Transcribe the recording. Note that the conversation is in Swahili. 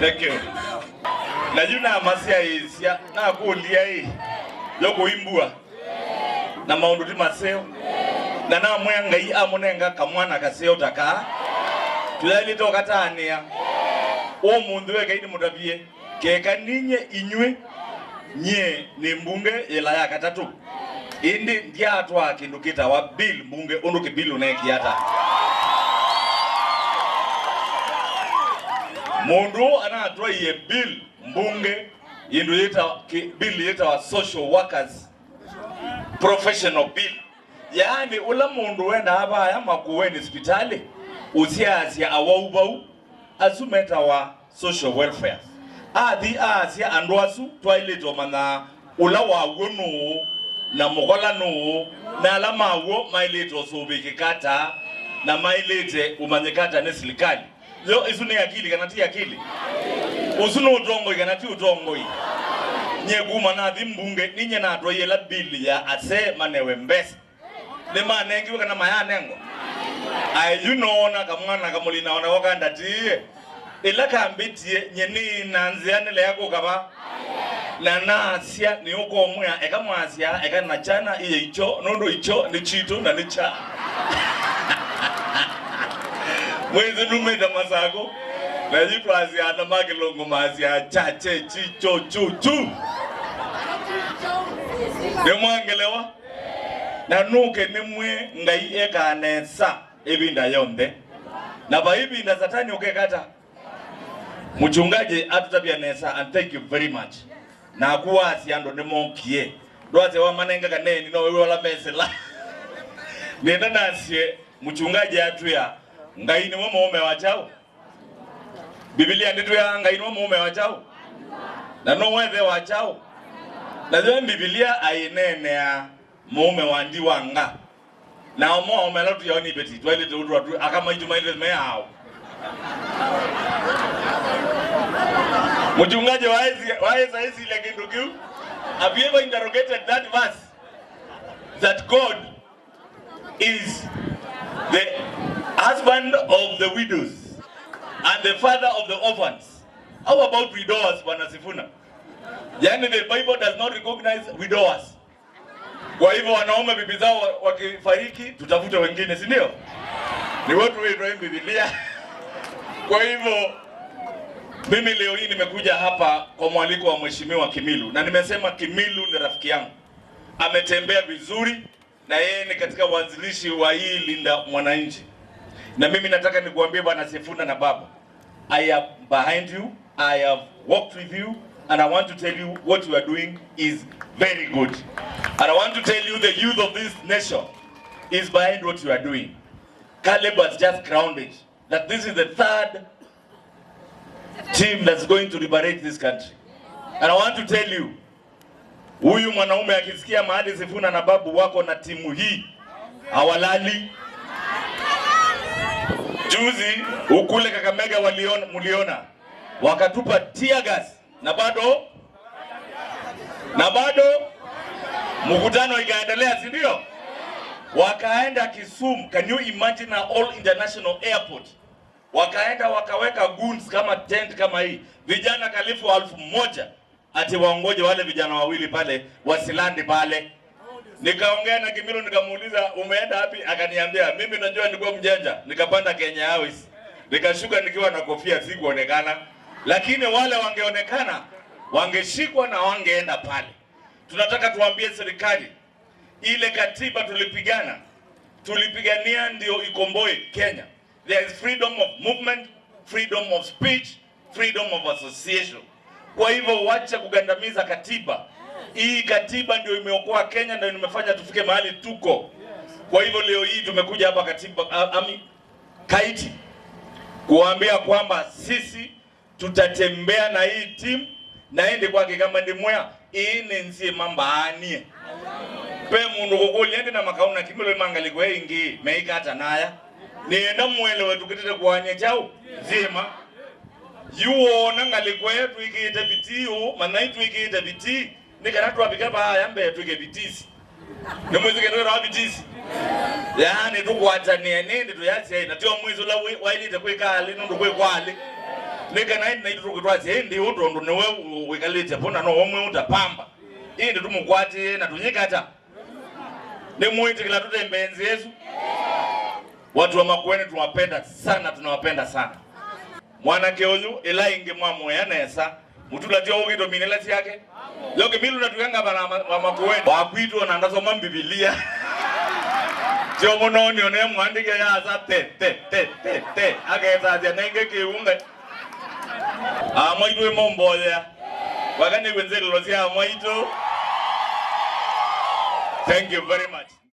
Thank you. Na yuna masia isia na kulia hii yokuimbua na maundu ti maseo na namwea Ngai amunenga kamwana kaseo taka tulailite ukatania umunthu weka ini mutavie keka ninye inywe nye ni mbunge yela ya katatu indi ndiatwa kindu kitawa bill mbunge undu kibill unekiata mundu anatwaiye bill mbunge yindu yita bill yitawa social workers professional bill, yaani ula mundu wenda abaya makuweni sipitali usiasya awaubau asu metawa social welfare athi aasya andu asu twailitwe manaa ula waw'o nuu na mukola nuu na ala maw'o mailitwe usuvikikata na mailite umanyikata ni silikali yo isu ni akili kana ti akili usu ni utongoi kana ti utongoi nye kuma nathi mbunge ninye natwaiyela bill ya ase manewe mbesa ni manengiwe kana mayanengwa ayu noona kamwana kamulina ona wakandatiie ila kambitie nye ni nanzia nile yakukava na naasya ni ukomwea eka mwasya eka nachana iye icho nundu icho ni chitu na ni cha mwezi numeta masako na yitwasya na makilongo masya cha che chi cho chu chu ni mwangelewa na nuke ni mwe Ngai ekanesa ibinda yonthe na vaibinda satani ukekata muchungaji atutabia nesa and thank you very much na kuwasi andu nimokie ndwase wamanenga kaneni no wewe wala mesela nenda nasie muchungaji atuya Ngai niwe muume wa chao Biblia nditu ya Ngai niwe muume wa chao na no wethe wa chao na yo Biblia ainenea muume wa ndi wanga na omo omela tu yoni beti twele tu tu akamaitu maile me hao Mchungaji waeza hizi ile kindu kiu. Have you ever interrogated that verse that God is the husband of the widows and the father of the orphans? How about widowers, Bwana Sifuna? Yani the Bible does not recognize widowers. Kwa hivyo wanaume bibi zao wakifariki tutafute wengine, si ndio? Ni watu wetu Biblia. Kwa hivyo mimi leo hii nimekuja hapa kwa mwaliko wa Mheshimiwa Kimilu, na nimesema Kimilu ni rafiki yangu, ametembea vizuri na yeye ni katika uanzilishi wa hii Linda Mwananchi, na mimi nataka nikuambie Bwana Sifuna na baba, I am behind you, I have worked with you and I want to tell you what you are doing is very good, and I want to tell you the youth of this nation is behind what you are doing. Caleb has just crowned it that this is the third team that's going to liberate this country. And I want to tell you, huyu mwanaume akisikia mahali Sifuna na babu wako na timu hii hawalali. Juzi ukule Kakamega waliona, muliona wakatupa tear gas na bado mkutano ikaendelea, si ndio? Wakaenda Kisumu. Can you imagine a all international airport? Wakaenda wakaweka goons kama tent kama hii, vijana kalifu 1000 ati waongoje wale vijana wawili pale wasilandi pale. Nikaongea na Kimilu nikamuuliza umeenda wapi? Akaniambia mimi najua nilikuwa mjanja, nikapanda Kenya Airways nikashuka nikiwa na kofia, sikuonekana, lakini wale wangeonekana wangeshikwa na wangeenda pale. Tunataka tuambie serikali ile katiba tulipigania ndio ikomboe Kenya. There is freedom of movement, freedom of speech, freedom of association. Kwa hivyo wacha kugandamiza katiba. Hii katiba ndio imeokoa Kenya, ndio imefanya tufike mahali tuko. Kwa hivyo leo hii tumekuja hapa katiba Kaiti kuambia kwamba sisi tutatembea na hii team na indi kwake kama ndi mwea ine nzie mambaanie pe mundu kukulia ndi na makauna kimilo mangaliko ingi meikata naya nienda mwelewe tukitete kuanye chau nzima yuwona ngalikwe twikite bitiu manai twikite bitii nikana twapika baya mbe twike bitisi nimwizike bitisi yani tukwatanie nindi tuyasia na tio mwizi ula wailite kwikali nundu kwikwali Nikana indi naitutukitwasya indi utondu niwe wikalite pona no omwe utapamba indi tumukwatiye na tunyikata nimuitikila tutembenzi Yesu. Watu wa Makueni tunawapenda sana, tunawapenda sana. Mwanake uyu ila ingi mwamuya nesa mutulatia ugito minela syake yoke milu natukanga bana wa Makueni wakwitwa na ndasoma Biblia tio muno nione mwandike yasa te te te te te aketathia nenge kiunge amwaitu imomboya wakani wenzelelo sya amwaitu. Thank you very much.